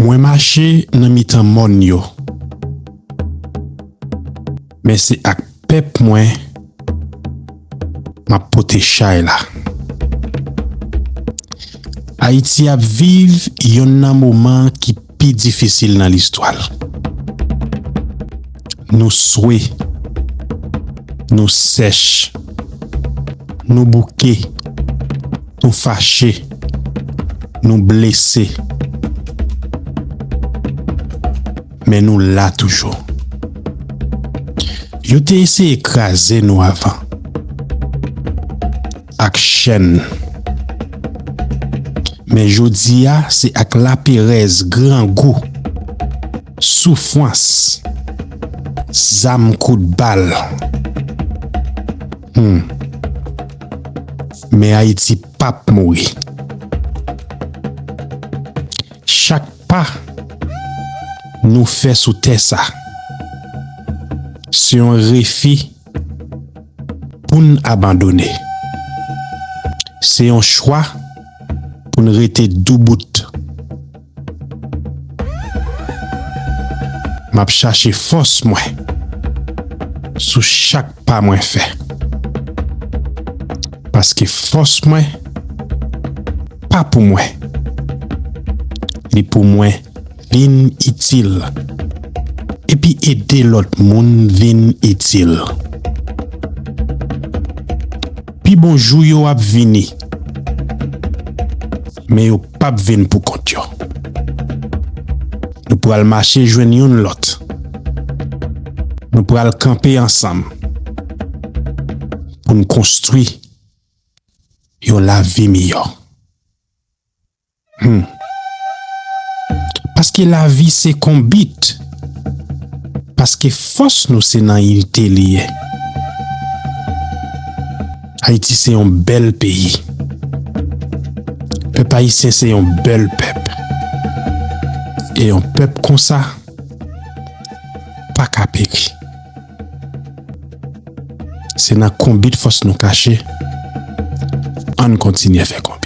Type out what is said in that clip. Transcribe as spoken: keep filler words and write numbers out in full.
Mwen mache nan mitan mòn yo, men se ak pèp mwen m ap pote chay la. Ayiti ap viv yonn nan moman ki pi difisil nan listwa l. Nou swe, nou sèch, nou bouke, nou fache, nou blese. Men nou la toujou. Yo te eseye kraze nou avan ak chèn. Men jodi a, se ak laperèz, grangou, soufrans, zam kout bal. Hmm. Men Ayiti p ap mouri. Chak pa nou fè sou tè sa, se yon refi pou n abandone. Se yon chwa pou n rete doubout. M ap chache fòs mwen sou chak pa mwen fè. Paske fòs mwen pa pou mwen. Li pou mwen vin itil. Epi ede lòt moun vin itil. Pi bon jou yo ap vini. Men yo p ap vin pou kont yo. Nou pral mache jwenn youn lòt. Nou pral kanpe ansanm pou n konstwi yon lavi miyò. Hmm. Paske lavi se konbit. Paske fòs nou se nan inite li ye. Ayiti se yon bèl peyi. Pèp ayisyen se yon bèl pèp. E yon pèp konsa pa ka peri. Se nan konbit fòs nou kache. Ann kontinye fè konbit.